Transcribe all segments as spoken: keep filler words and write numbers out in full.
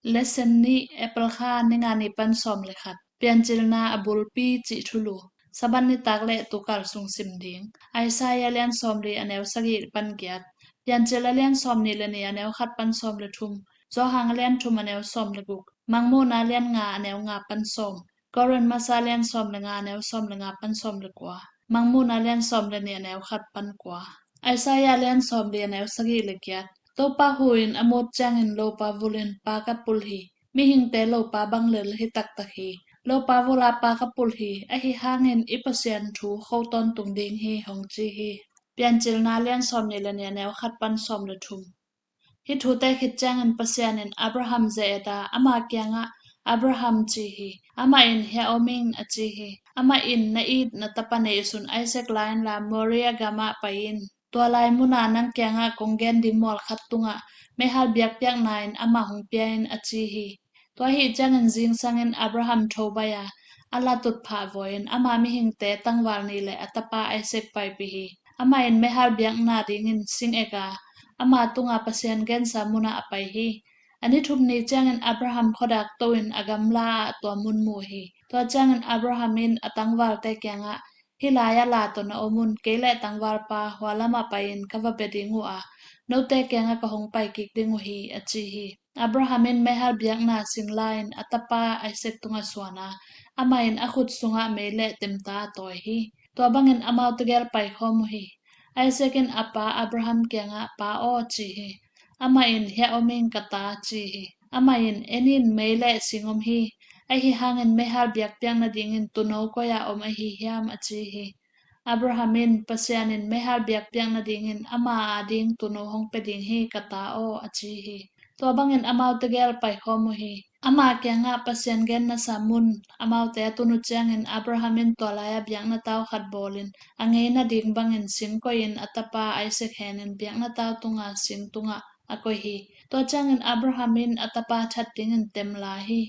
Lesson nih, April kha, ni nga ni pan sawm le khat. Piancilna a bulpi cih thulu. Sabbath nitak le tukal sung sim ding. Isaiah lian sawmli a neu sagih pan giat. Piancil a lian sawmnih le nih a neu khat pan sawm le thum. Johan a lian thum a neu sawm le guk. Mangmuhna lian nga a neu nga pan sawm. Korin masa lian sawm le nga a neu sawm le nga pan sawm le kua. Mangmuhna lian sawm le nih a neu khat pan kua. Isaiah lian sawmli a neu sagih le giat. Topa hu in a mut ciangin lopa vulin pa ka pul hi. Mihingte lopa bang lel hi taktak hi. Lopa vula pa ka pul hi. Ahi hangin i Pasian thu kho tawntung ding hi hong ci hi. Piancilna lian sawmnih le nih a neu khat pan sawm le thum. Hih thute khit ciangin Pasian in Abraham ze-et a, ama kiangah, "Abraham," ci hi. Amah in, "Hiah om ing," a ci hi. Amah in, "Na it na tapa neihsun Isaac la inla Moriah gamah pai in. Tua lai munah nang kiangah kong gen ding mual khat tungah meihal biakpiakna in amah hong pia in," a ci hi. Tua ahih ciangin zingsangin Abraham tho baih a, a latut phah vawi-in ama mihingte tangval nih le a tapa Isaac paipih hi. Amah in meihal biakna dingin sing ek a, ama tunga Pasian gensa munah a pai hi. A ni thum ni ciangin Abraham khuadak to-in a gamla ah tua mun mu hi. Tua ciangin Abraham in a tangvalte kiangah, "Hih lai-ah la tawh na om un, kei le tangvalpa hua lamah pai-in ka va bia ding uh a, note kiangah ka hong pai kik ding uh hi," a ci hi. Abraham in meihal biakna sing la-in a tapa Isaac tungah suan a, amah in a khut sungah mei le temta a tawi hi. Tua bangin amau tegel paikhawm uh hi. Isaac in a pa Abraham kiangah, "Pa aw," ci hi. Amah in, "Hiah om ing, ka ta," ci hi. Amah in, "En in, mei le sing om hi. Ahi hangin meihal biakpiak nadingin tuuno koi-ah om ahi hiam?" a ci hi. Abraham in, "Pasian in meihal biakpiak nadingin ama ading tuuno hong pia ding hi, ka ta aw," a ci hi. Tua bangin amau tegel paikhawm uh hi. Ama kiangah Pasian gen nasa mun amaute a tun uh ciangin Abraham in tua lai-ah biakna tau khat bawlin a ngei nading bangin sing koihin a tapa Isaac henin biakna tau tunga sing tungah a koih hi. Tua ciangin Abraham in a tapa that dingin tem la hi.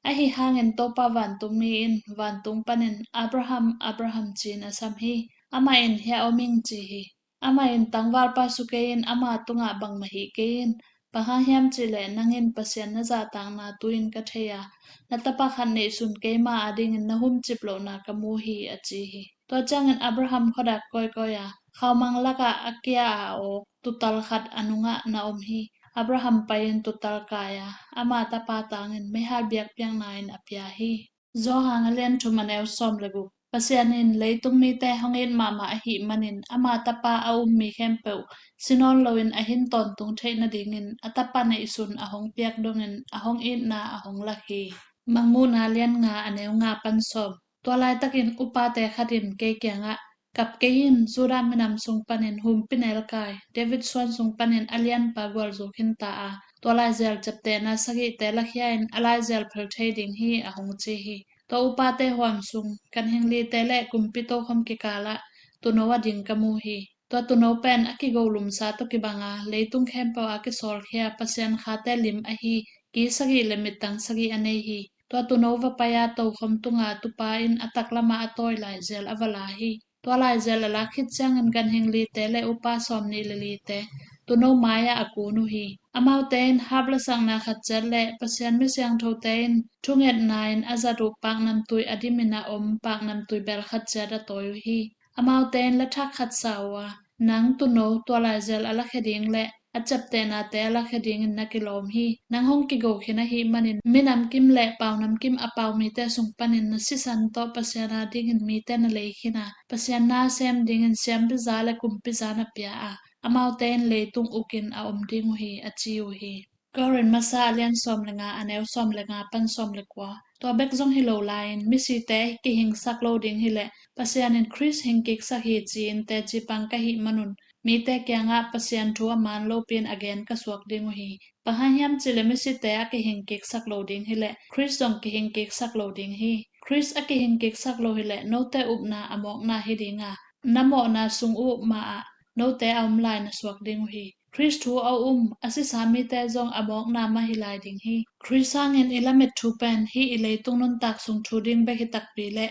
Ahi hangin Topa vantungmi in vantung panin, "Abraham, Abraham," ci-in a sam hi. Amah in, "Hiah om ing," ci hi. Amah in, "Tangvalpa su kei in, ama tungah bangmah hih kei in. Bang hang hiam cih leh nang in Pasian na zahtakna tu-in ka thei a, na tapa khat neihsun keima adingin na humcip lohna ka mu hi," a ci hi. Tua ciangin Abraham khuadak kawikawi a, khaumang lakah a kia a awk tuutal khat a nungah na om hi. Abraham pai-in tuutal kai a, ama tapa tangin meihal biakpiakna in a pia hi. Johan a lian thum a neu sawm le guk. Pasian in leitung mite hong it mahmah ahih manin ama tapa a um mi khempeuh si nawn loin a hin tawntung theih nadingin a tapa neihsun a hong piak dongin a hong itna a hong lak hi. Mangmuhna lian nga a neu nga pan sawm. Tua laitakin upate khat in kei kiangah, "Kap kei in, Judah minam sung panin humpi nelkai, David suan sung panin a lianpa gualzo khinta a, tua laizel ciaptehna sagihte lakhia in a laizel phel thei ding hi," a hong ci hi. Tua upate huam sung ganhing lite le kumpi tokhom kikalah tuuno a ding ka mu hi. Tua tuuno pen a kigo lumsa tawh kibang a, leitung khempeuh a kisawlkhia Pasian khate lim ahi ki sagih le mittang sagih a nei hi. Tua tuuno va pai-a tokhom tunga tupa in a taklamah a tawi laizel a va la hi. Tua laizel a lak khit ciangin ganhing lite le upa sawmnih le lite tuuno mai-ah a kun uh hi. Amaute in hap lasakna khat ciat le Pasian mi siangthote in thungetna in a zat uh paknamtui a dimin a om paknamtui bel khat ciat a tawi uh hi. Amaute in la thak khat sa uh a, "Nang tuuno, tua laizel a lakhia ding le a ciaptehnate a lakhia dingin na kilawm hi. Nang hong kigo khin ahih manin minam kim le paunam kim a pau mite sung panin na sisan tawh Pasian adingin mite na lei khin a, Pasian na sem dingin siampiza le kumpiza na pia a, amaute in leitung ukin a om ding uh hi," a ci uh hi. Korin masa a lian sawm le nga a neu sawm le nga pan sawm le kua. Tua bek zong hi lo lai-in misite kihingsak lo ding hileh Pasian in Khrist hingkiksak hi ci-in teci pang ka hih manun mite kiangah Pasian thu a man lopi-in a gen ka suak ding uh hi. Bang hang hiam cihleh misite a kihingkiksak lo ding hileh Khrist zong kihingkiksak lo ding hi. Khrist a kihingkiksak lo hileh note upna a mawkna hi ding a, na mawhna sung uh mah ah note a om lai na suak ding uh hi. Khrist thu a um a sisa mite zong a mawkna mah hi lai ding hi. Khrist hangin i lamet thu pen hih i leitung nuntak sung thu ding bek hi takpi le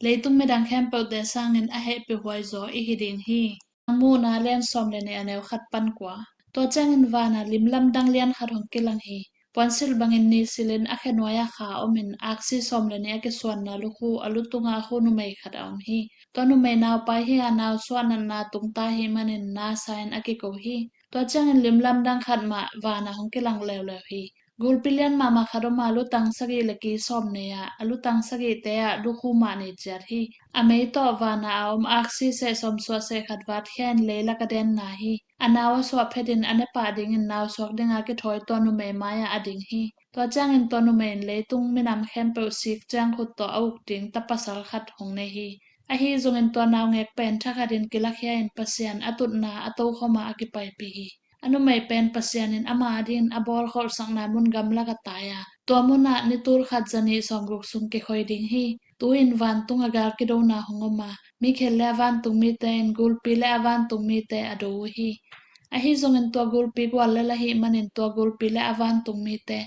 leitung midang khempeuhte sangin a hehpihhuai zaw i hi ding hi. Mangmuhna lian sawm le nih a neu khat pan kua. Tua ciangin vana lim lamdang lian khat hong kilang hi. Puansilh bangin nisilin a khenuai a kha omin aksi sawm le nih a kisuanna lukhu a lutungah khu numei khat a om hi. Tua numei naupai hi a, nausuah natna tungta hi manin nasa in a kiko hi. Tua ciangin limlam dang khat mah vanah hong kilang leuleu hi. Gulpi lian mahmah khat om a, lutang sagih le ki sawm nei a, a lutang sagihte ah lukhu mah nei ciat hi. A mei tawh vanah a om aksi seh sawm suah seh khat vatkhia in leilak a denna hi. A nau a suah phetin a nepah dingin nausuak dinga kithawi tua numei mai-ah a ding hi. Tua ciangin tua numei in leitung minam khempeuh sik ciang khut tawh a uk ding ta pasal khat hong nei hi. Ahi zongin tua naungek pen thakhatin kilakhia in Pasian a tutna a tokhom ah a kipaipih hi. A numei pen Pasian in ama adingin a bawlkholhsakna mun gamlak a tai a, tua munah ni tul khat zanih sawmguk sung kikhoi ding hi. Tu-in vantung a gal kidona hong om a, mi khel le a vantung mite in gulpi le a vantung mite a do uh hi. Ahi zongin tua gulpi gual lel ahih manin tua gulpi le a vantung mite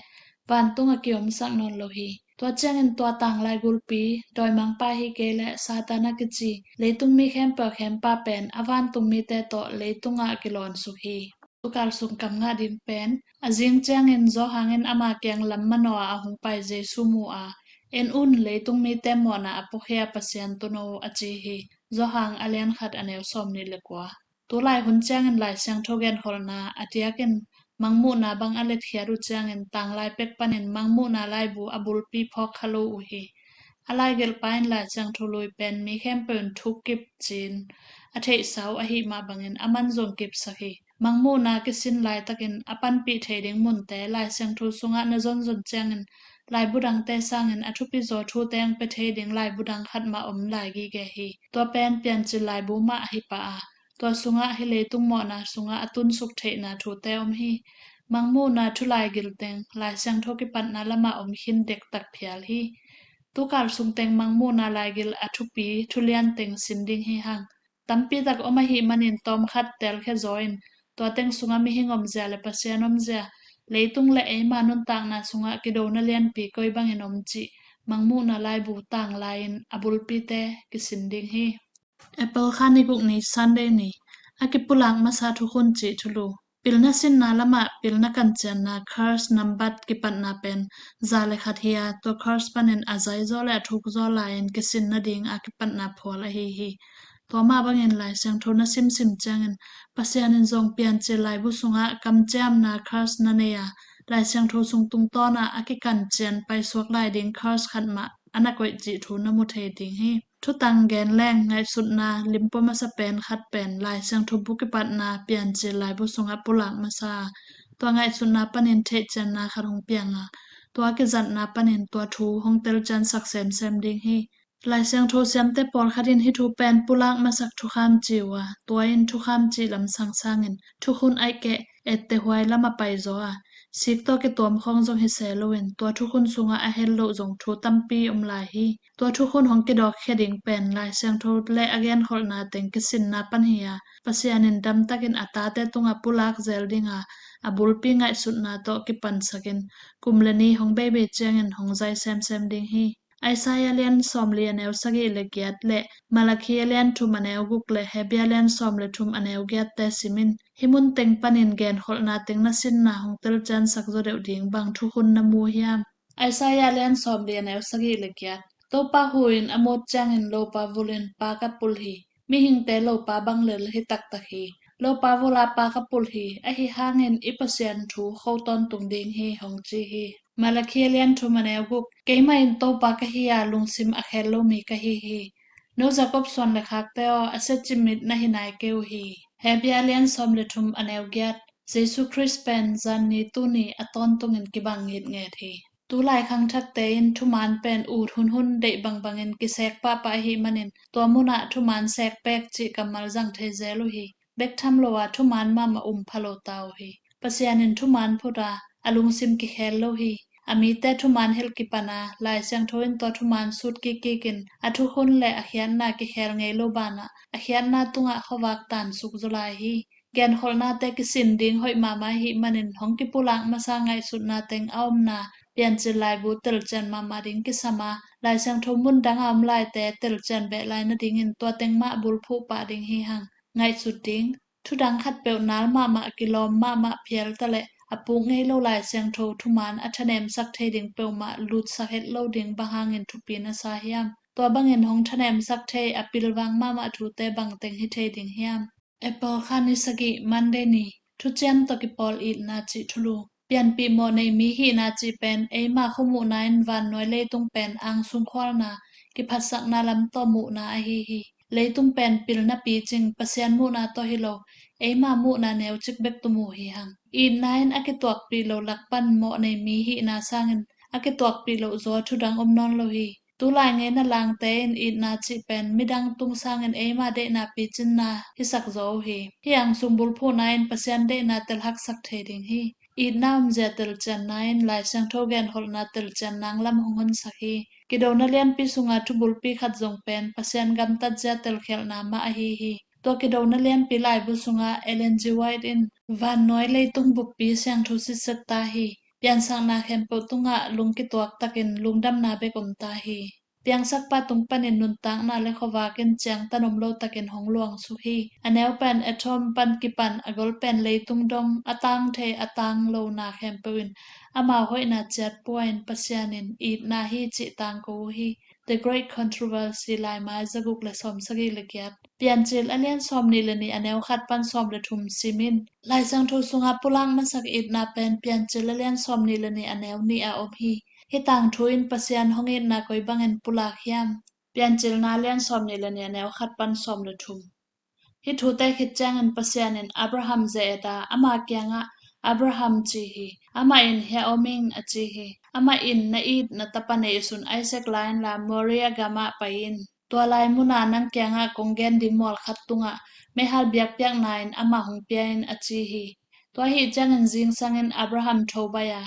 vantung a kiomsak nawn lo hi. Tua ciangin tua tanglai gulpi, dawimangpa hi kei leh Satan a kici, leitung mi khempeuh khempa pen a vantung mite tawh leitungah a kilawn suk hi. Tukal sung kam ngah ding pen, a zing ciangin Johan in ama kiang lam manawh a hong pai Jesu mu a, en un, leitung mite mawhna a pukhe a Pasian Tuuno a ci hi. Johan a lian khat a neu sawm nih le kua. Tulai hun ciangin Lai Siangtho genkholhna a diakin mangmuhna bang a letkhiat uh ciangin tanglai pek panin mangmuhna laibu a bulpi phawk kha lo uh hi. A laigelhpa in Lai Siangtho lui pen mi khempeuh in thukkip ci-in a theihsa uh ahih mah bangin a man zong kipsak hi. Mangmuhna kisin laitakin a panpih thei ding munte Lai Siangtho sungah na zonzon ciangin laibu dangte sangin a thupizaw thute hong pia thei ding laibu dang khat mah om lai gige hi. Tua pen Piancil laibu mah ahi pah a, tua sungah hih leitung mawhna sungah a tunsuk theihna thute om hi. Mangmuhna thu laigil teng Lai Siangtho kipatna lamah om khin dektak phial hi. Tukal sung teng mangmuhna laigil a thupi thulian teng sin ding hi hang. Tampi tak om ahih manin tawmkhat telkhia zaw in, tua teng sungah mihing omzia le Pasian omzia, leitung le eima nuntakna sungah kidona lianpi koi bangin om cih mangmuhna laibu tanglai-in a bulpite kisin ding hi. April kha ni guk ni Sunday ni, a kipulak masa thukhun cih thulu. Pilna sinna lamah pilna kancianna curse nambat kipatna pen za le khat hi a, tua curse panin a zaizaw le a thukzaw lai-in kisin nading a kipatna phual ahi hi. Tua mah bangin Lai Siangtho na simsim ciangin Pasian in zong Piancil laibu sungah kamciamna curse na nei a, Lai Siangtho sung tungtawnah a kikancian paisuak lai ding curse khat mah a na koih cih thu na mu thei ding hi. Thutang gen leng ngaihsutna limpua masa pen khat pen Lai Siangtho bu kipatna Piancil laibu sungah pulak masa a, tua ngaihsutna panin theihcianna khat hong piang a, tua kizatna panin tua thu hong telciansak semsem ding hi. Lai Siangtho siamte pawlkhat in hih thu pen pulak masak thukham ci uh a, tua in thukham cih lamsang sangin thukhun aihkeh ettehuai lam a paizaw a, sik tawh kituam khawng zong hi se loin tua thukhun sungah a hel loh zong thu tampi om lai hi. Tua thukhun hong kidawkkhia ding pen Lai Siangtho le a genkholhna teng kisinna pan hi a, Pasian in damtakin a tate tungah pulak zel dinga a bulpi ngaihsutna tawh kipansakin kum le ni hong beibei ciangin hong zai semsem ding hi. Isaiah lian sawmli a neu sagih le giat le Malakhi a lian thum a neu guk le Hebrew lian sawm le thum a neu giatte simin hih mun teng panin genkholhna teng na sinna hong telciansak zaw deuh ding bang thukhun na mu hiam? Isaiah lian sawmli a neu sagih le giat. Topa hu in a mut ciangin lopa vulin pa ka pul hi. Mihingte lopa bang lel hi taktak hi. Lopa vula pa ka pul hi, ahi hangin i Pasian thu kho tawntung ding hi hong ci hi. Malakhi a lian thum a neu guk. Keimah in Topa ka hi a, lungsim a khel lo mi ka hi hi. No Jakob suan le khakte aw, a sia cimit na hi nai kei uh hi. Hebrew a lian sawm le thum a neu giat. Jesu Khrist pen zan ni tuni a tawntungin kibang ngitnget hi. Tulai khangthakte in thuman pen ut hunhun deih bangbangin kisek pahpah ahih manin tua munah thuman sekpek cih kammal zang thei zel uh hi. Bek tham lo a thuman mahmah um pha lo ta uh hi. Pasian in thuman phut a, a lungsim kikhel lo hi. A mite thuman hilh kipan a, Lai Siangtho in tua thuman sut kikik in a thukhun le a khiatna kikhel ngei lo banah a khiatna tungah khuavak tansuk zaw lai hi. Genkholhnate kisin ding hoih mahmah ahih manin hong kipulak masa ngaihsutna teng a omna Piancil laibu telcian mahmah ding kisam a, Lai Siangtho mun dang a om laite telcian beh lai nadingin tua teng mah bulphuh pah ding hi hang. Ngaihsut ding. Thudang khatpeuh nal mahmah, kilawm mahmah phial taleh a puk ngei lo Lai Siangtho thuman a thanemsak thei ding peuhmah lutsak het lo ding bang hangin thupi na sa hiam? Tua bangin hong thanemsak thei a pilvang mahmah thute bangteng hi thei ding hiam? April kha ni sagih, Monday ni. Thuciam tawh kipawl itna cih thulu. Pianpih mawh nei mi hihna cih pen eima khuamuhna in vannuai leitung pen angsung khualna, kiphatsakna lam tawh muhna ahi hi. Leitung pen pilna picing Pasian muhna tawh hi lo, eima muhna neucik bek tawh mu hi hang. Itna in a kituakpih loh lak pan mawh nei mi hihna sangin a kituakpih loh zaw thudang om nawn lo hi. Tulai ngeina langte in itna cih pen midang tung sangin eima deihna picinna hisak zaw uh hi. Hih angsung bulphuhna in Pasian deihna telhaksak thei ding hi. Itna omzia telcianna in Lai Siangtho genholhna telcian nang lam hong honsak hi. Kidona lianpi sunga thubulpi khat zong pen Pasian gamtatzia telkhialhna mah ahi hi. Tua kidona lianpi laibu sungah Ellen G. White in vannuai leitung buppi siangtho sitset ta hi. Piansakna khempeuh tungah lungkituak takin lungdamna bek om ta hi. Piangsakpa tung panin nuntakna le khuavak in ciangtan om lo takin hong luangsuk hi. A neu pen atom pan kipan a gol pen leitung dong a tang thei a tang lona khempeuh in amau hoihna ciat pua in Pasian in itna hi cih tangko uh hi. The Great Controversy, Laimai zaguk le sawmsagih le giat. Piancil a lian sawmnih le nih a neu khat pan sawm le thum sim in. Lai Siangtho sungah pulak masak itna pen Piancil a lian sawmnih le nih a neu nih a om hi. Hih tangthu in Pasian hong itna koi bangin pulak hiam? Piancilna a lian sawmnih le nih a neu khat pan sawm le thum. Hih thute khit ciangin Pasian in Abraham ze-et a, ama kiangah, "Abraham," ci hi. Amah in, "Hiah om ing," a ci hi. Amah in, "Na it na tapa neihsun Isaac la inla Moria gamah pai in. Tua lai munah nang kiangah kong gen ding mual khat tungah meihal biakpiakna in amah hong pia in," a ci hi. Tua ahih ciangin zingsangin Abraham tho baih a,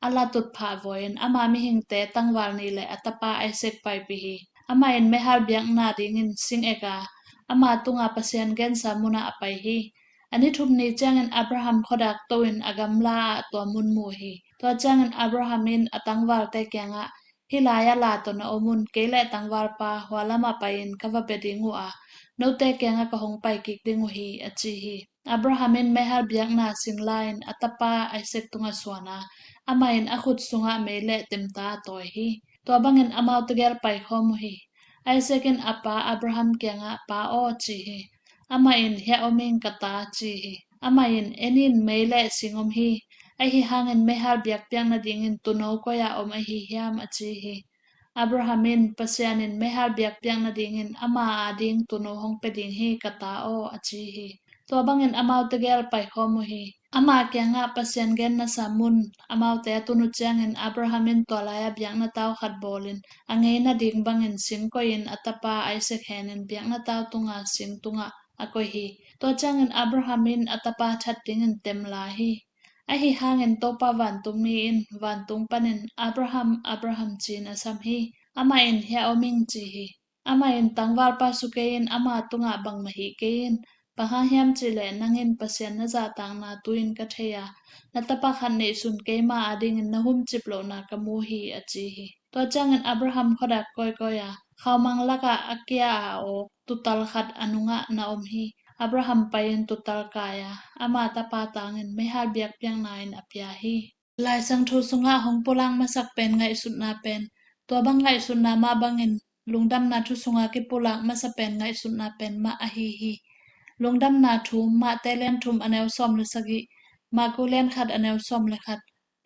a latut phah vawi-in ama mihingte tangval nih le a tapa Isaac paipih hi. Amah in meihal biakna dingin sing ek a, ama tungah Pasian gensa munah a pai hi. A ni thum ni ciangin Abraham khuadak to-in a gamla ah tua mun mu hi. Tua ciangin Abraham in a tangvalte kiangah, "Hih lai-ah la tawh na om un, kei le tangvalpa hua lamah pai-in ka va bia ding uh a, note kiangah ka hong pai kik ding uh hi," a ci hi. Abraham in meihal biakna sing la-in a tapa Isaac tungah suan a, amah in a khut sungah mei le temta a tawi hi. Tua bangin amau tegel paikhawm uh hi. Isaac in a pa Abraham kiangah, "Pa aw," ci hi. Amah in, "Hiah om ing ka ta," ci hi. Amah in, "En in, mei le sing om hi. Ahi hangin meihal biakpiak nadingin tuuno koi-ah om ahi hiam?" a ci hi. Abraham in, "Pasian in meihal biakpiak nadingin ama ading tuuno hong pia ding hi, ka ta aw," a ci hi. Tua bangin amau tegel paikhawm uh hi. Ama kiangah Pasian gen nasa mun amaute a tun uh ciangin Abraham in tua lai-ah biakna tau khat bawlin a ngei nading bangin sing koihin a tapa Isaac henin biakna tau tunga sing tungah a koih hi. Tua ciangin Abraham in a tapa that dingin tem la hi. Ahi hangin Topa vantungmi in vantung panin, "Abraham, Abraham," ci-in a sam hi. Amah in, "Hiah om ing," ci hi. Amah in, "Tangvalpa sukei in ama tungah bangmah hih kei in. Bang hang hiam cihleh nang in Pasian na zahtakna tu-in ka thei a, na tapa khat neihsun keima adingin na humcip lohna ka mu hi," a ci hi. Tua ciangin Abraham khuadak kawikawi a, khaumang lakah a kia a awk tuutal khat a nungah na om hi. Abraham pai-in tuutal kai a, ama tapa tangin meihal biakpiakna in a pia hi. Lai Siangtho sungah hong pulak masak pen ngaihsutna pen, tua bang ngaihsutna mah bangin lungdamna thu sungah kipulak masa pen ngaihsutna pen mah ahi hi. Lungdamna thu, Mate lian thum a neu sawm le sagih, Maku lian khat a neu sawm le khat,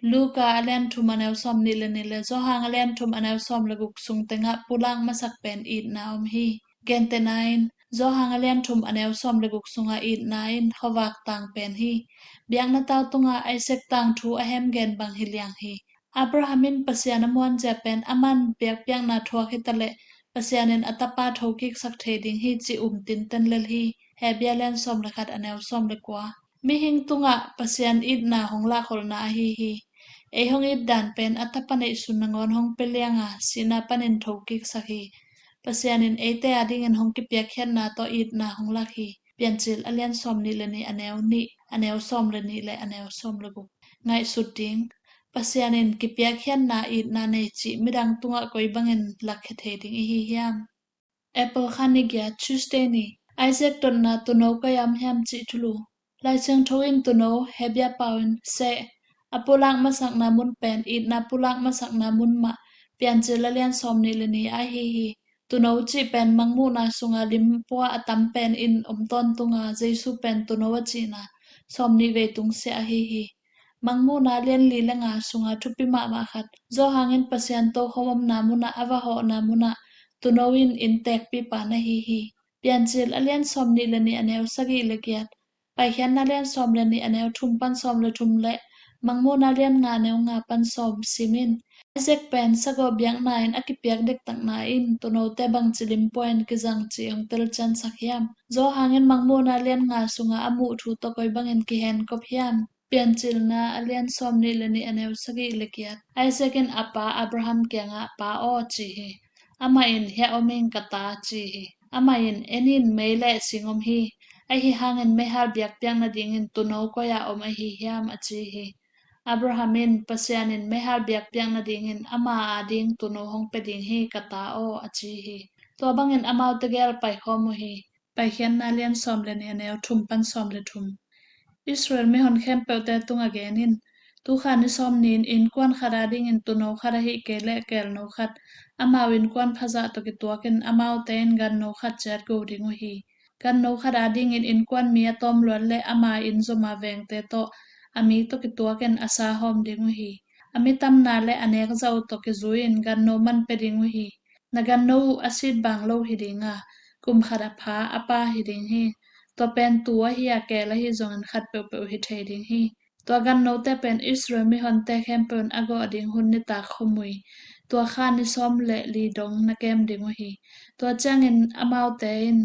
Luka a lian thum a neu sawm nih le nih le Johan a lian thum a neu sawm le guk sung tengah pulak masak pen itna om hi. Gentehna in, Johan a lian thum a neu sawm le guk sungah itna in khuavak tang pen hi. Biakna tau tungah Isaac tangthu a hemgen bang hi liang hi. Abraham in Pasian a muanzia pen aman biakpiakna thuak hitaleh Pasian in a tapa thokiksak thei ding hi cih um tinten lel hi. Hebru a lian sawm le khat a neu sawm le kua. Mihing tungah Pasian itna hong lakholhna ahi hi. Ei hong it dan pen a tapa neihsun nangawn hong pia lianga sihna panin thokiksak hi. Pasian in eite adingin hong kipiakkhiatna tawh itna hong lak hi. Piancil a lian sawm nih le nih a neu nih, a neu sawm le nih le a neu sawm le guk. Ngaihsut ding, Pasian in kipiakkhiatna itna nei cih midang tungah koi bangin lakkhia thei ding i hi hiam? April kha ni giat, Tuesday ni. Isaac dotna tuuno koi-ah om hiam cih thulu. Lai Siangtho in tuuno, Hebru pau in seh, A pulak masakna mun pen itna pulak masakna mun mah, Piancil a lian sawm nih le nih ahi hi. Tuuno cih pen Mangmuhna sunga limpua a tam pen in om tawntunga Jesu pen tuuno a cihna sawm nih vei tungsiah ahi hi. Mangmuhna lian li le nga sunga thupi mahmah khat, Johan in Pasian tokhom omna munah a va hawhna munah tuuno in innteekpipa na hi hi. Piancil a lian sawm nih le nih a neu sagih le giat, Paikhiatna lian sawm le nih a neu thum pan sawm le thum le Mangmuhna lian nga a neu nga pan sawm sim in. Isaac pen sagawh biakna in a kipiak dektakna in tuunote bangci limpua in kizang cih hong telciansak hiam? Johan in Mangmuhna lian nga sunga a muh thu tawh koi bangin kihenkop hiam? Piancilna a lian sawm nih le nih a neu sagih le giat, Isaac in a pa Abraham kiangah, Pa aw, ci hi. Amah in, Hiah om ing, ka ta, ci hi. Amah in, En in, mei le sing om hi. Ahi hangin meihal biakpiak nadingin tuuno koi-ah om ahi hiam? a ci hi. Abraham in, Pasian in meihal biakpiak nadingin ama ading tuuno hong pia ding hi, ka ta aw, a ci hi. Tua bangin amaute gel paikhawm uh hi. Paikhiatna lian sawm le nih a neu thum pan sawm le thum. Israel mihon khempeuhte tungah gen in, tukha ni sawm ni-in innkuan khat adingin tuuno khat ahih kei leh keelno khat, amau innkuan phazah tawh kituakin amaute in ganno khat ciat go ding uh hi. Ganno khat adingin innkuan mi a tawm luat le ama inn zoma vengte tawh a mi tawh kituakin a sa hawm ding uh hi. A mi tamna le a nekzah uh tawh kizui-in ganno man pia ding uh hi. Na ganno uh a sit bang lo hi ding a, kum khat a pha a pa hi ding hi. Tua pen tuu ahi a keel ahi zongin khat peuhpeuh hi thei ding hi. Tua gannote pen Israel mihonte khempeuh in a gawh ding hun nitak khomui, tua kha ni sawm le li dong na kem ding uh hi. Tua ciangin amaute in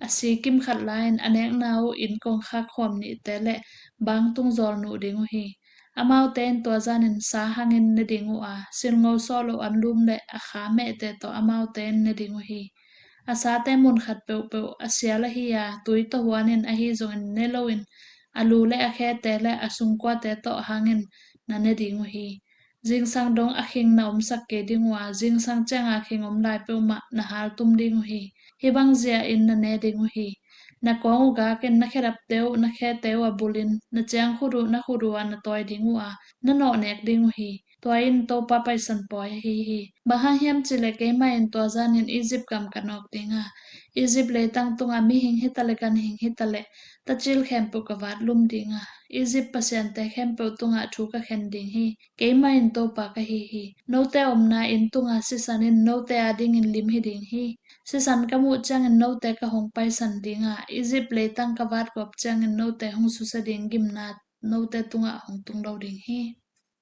a si kimkhat lai-in a nekna uh inn kongkhak khuam nihte le bangtung zawl nuh ding uh hi. Amaute in tua zanin sa hangin ne ding uh a, silngo sawh loh anlum le a kha mehte tawh amaute in ne ding uh hi. A sate mun khat peuhpeuh a sial ahi a, tui tawh huanin ahi zongin ne loin, a lu le a khete le a sungkuate tawh hangin na ne ding uh hi. Zingsang dong a khing na omsak kei ding uh a, zingsang cianga khing om lai peuhmah na haltum ding uh hi. Hih bang zia-in na ne ding uh hi. Na kawng uh gakin na khedapte uh na khete uh a bulin, na ciangkhut uh na khut uh ah na tawi ding uh a, na nawhnek ding uh hi. Tua in Topa Paisan Pawi ahi hi. Bang hang hiam cihleh keimah in tua zanin Egypt gam ka nawk ding a, Egypt leitang tungah mihing hita le ganhing hita le tacil khempeuh ka vat lum ding a, Egypt pasiante khempeuh tungah thu ka khen ding hi. Keimah in Topa ka hi hi. Note omna inn tunga sisan in note adingin lim hi ding hi. Sisan ka muh ciangin note ka hong paisan ding a, Egypt leitang ka vat gawp ciangin note hong susia ding gimna note tungah hong tung lo ding hi.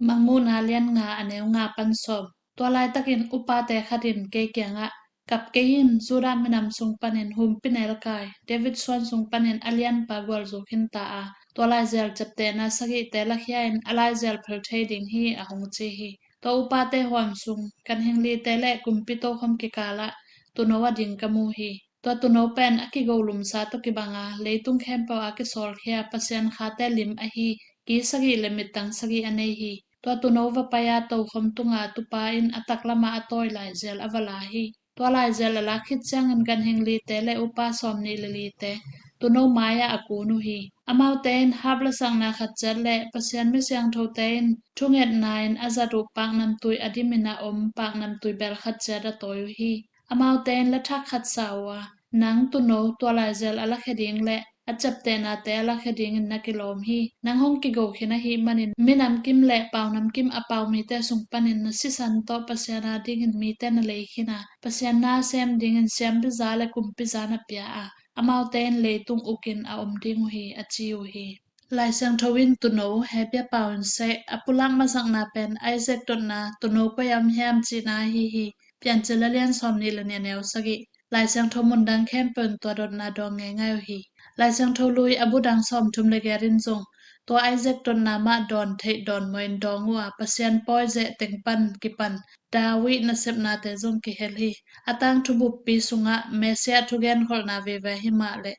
Mangmuhna lian nga a neu nga pan sawm. Tua laitakin upate khat in kei kiangah, kap kei in, Judah minam sung panin humpinelkai, David suan sung panin a lianpa gualzo khin ta a, tua laizel ciaptehna sagihte lakhia in a laizel phel thei ding hi, a hong ci hi. Tua upate huam sung, ganhing lite le kumpi tokhom kikalah tuuno a ding ka mu hi. Tua tuuno pen a kigolumsa tawh kibanga, leitung khempeuh a kisawlkhia Pasian khate lim ahi, ki sagih le mittang sagih a nei hi. Tua tuuno va pai-a tokhom tunga tupa in a taklamah a tawi laizel a va la hi. Tua laizel a lak khit ciangin ganhing lite le upa sawm nih le lite tuuno mai-ah a kun uh hi. Amaute in hap lasakna khat ciat le Pasian mi siangthote in thungetna in a zat uh paknamtui a dimin a om paknamtui bel khat ciat a tawi uh hi. Amaute in la thak khat sa uh a, nang tuuno, tua laizel a lakhia ding le a ciaptehnate a lakhia dingin na kilawm hi. Nang hong kigo khin ahih manin minam kim le paunam kim a pau mite sung panin na sisan tawh Pasian adingin mite na lei khin a, Pasian na sem dingin siampiza le kumpiza na pia a, amaute in leitung ukin a om ding uh hi, a ci uh hi. Lai Siangtho in tuuno, hehpihna pau in seh, a pulak masakna pen Isaac dotna, tuuno koi-ah om hiam cihna ahi hi. Piancil a lian sawm nih le nih a neu sagih. Lai Siangtho mun dang khempeuh in tua dotna dawng ngeingai uh hi. Lai Siangtho lui a bu dang sawmthum le giat in zong tua Isaac dotna mah dawn theih dawn mawh in dawng uh a, Pasian pawi zeh teng pan kipan David nasepnate zong kihel hi. A tangthu buppi sungah Messiah thugenkholhna vive hi mah le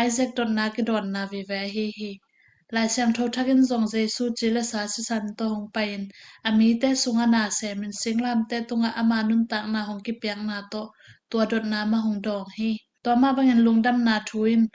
Isaac dotna kidawnna vive ahi hi. Lai Siangtho Thak in zong Jesu ci le sa sisan tawh hong pai-in a mite sungah na semin singlamteh tungah ama nuntakna hong kipiakna tawh tua dotna mah hong dawng hi. Tua mah bangin lungdamna thu in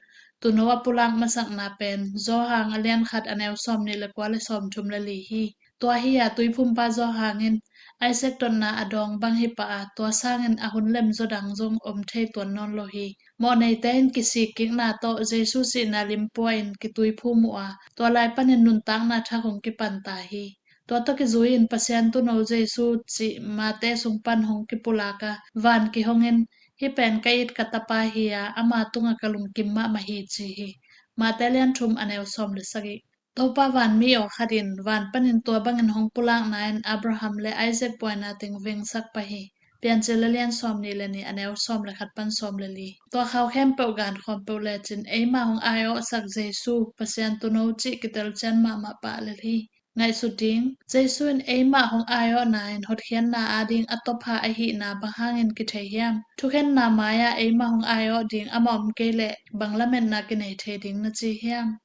tuuno a pulak masakna pen Johan a lian khat a neu sawm nih le kua le sawmthum le li hi. Tua hi-a tuiphumpa Johan in Isaac dotna a dawng bang hi pah a, tua sangin a hun lemzaw dang zong om thei tuan nawn lo hi. Mawhneite in kisik kikna tawh Jesu sihna limpua in kituiphum uh a, tua lai panin nuntakna thak hong kipanta hi. Tua tawh kizui-in Pasian tuuno Jesu cih Mate sung pan hong kipulak a, van kihongin, "Hih pen ka it ka tapa hi-a, ama tungah ka lungkim mahmah hi," ci hi. Mate lian thum a neu sawm le sagih. Topa vanmi aw khat in van panin tua bangin hong pulakna in Abraham le Isaac buaina teng vengsak pah hi. Piancil a lian sawm nih le nih a neu sawm le khat pan sawm le li. Tua khau khempeuh gan khawm peuh lecin eimah hong aiawhsak Jesu, Pasian tuuno cih kitel cian mahmah pah lel hi. Ngaihsut ding, Jesu in eimah hong aiawhna in hotkhiatna ading a tawpha ahihna bang hangin kithei hiam? Thukhenna mai-ah eimah hong aiawh ding amah om kei leh bang lametna kinei thei ding na ci hiam?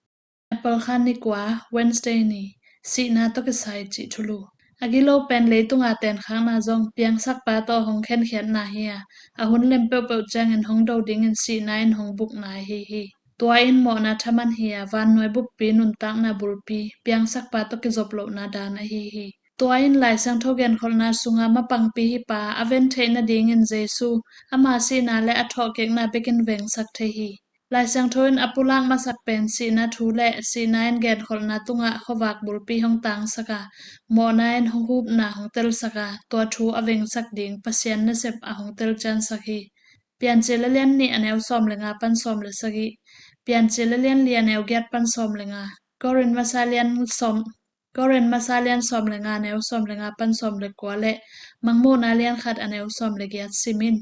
Apple kha ni kua, Wednesday ni, sihna tawh kisai cih thulu. A gilo pen leitunga tenkhakna zong piangsakpa tawh hong khenkhiatna hi-a, a hun lem peuhpeuh ciangin hong do dingin sihna in hong bukna ahi hi. Tua in mawhna thaman hi-a, vannuai buppi nuntakna bulpi piangsakpa tawh kizop lohna daan ahi hi. Tua in Lai Siangtho genkholhna sunga mapangpi hi pa a ven theih nadingin Jesu, ama sihna le a thawhkikna bekin vengsak thei hi. Lai Siangtho in a pulak masak pen sihna thu le sihna in genkholhna tungah khuavak bulpi hong tangsak a, mawhna in hong hupna hong telsak a, tua thu a vengsak ding Pasian nasep a hong telciansak hi. Piancil a lian nih a neu sawm le nga pan sawm le sagih. Piancil a lian li a neu giat pan sawm le nga. Korin masa lian sawm Korin masa lian sawm le nga neu sawm le nga pan sawm le kua le Mangmuhna lian khat a neu sawm le giat simin,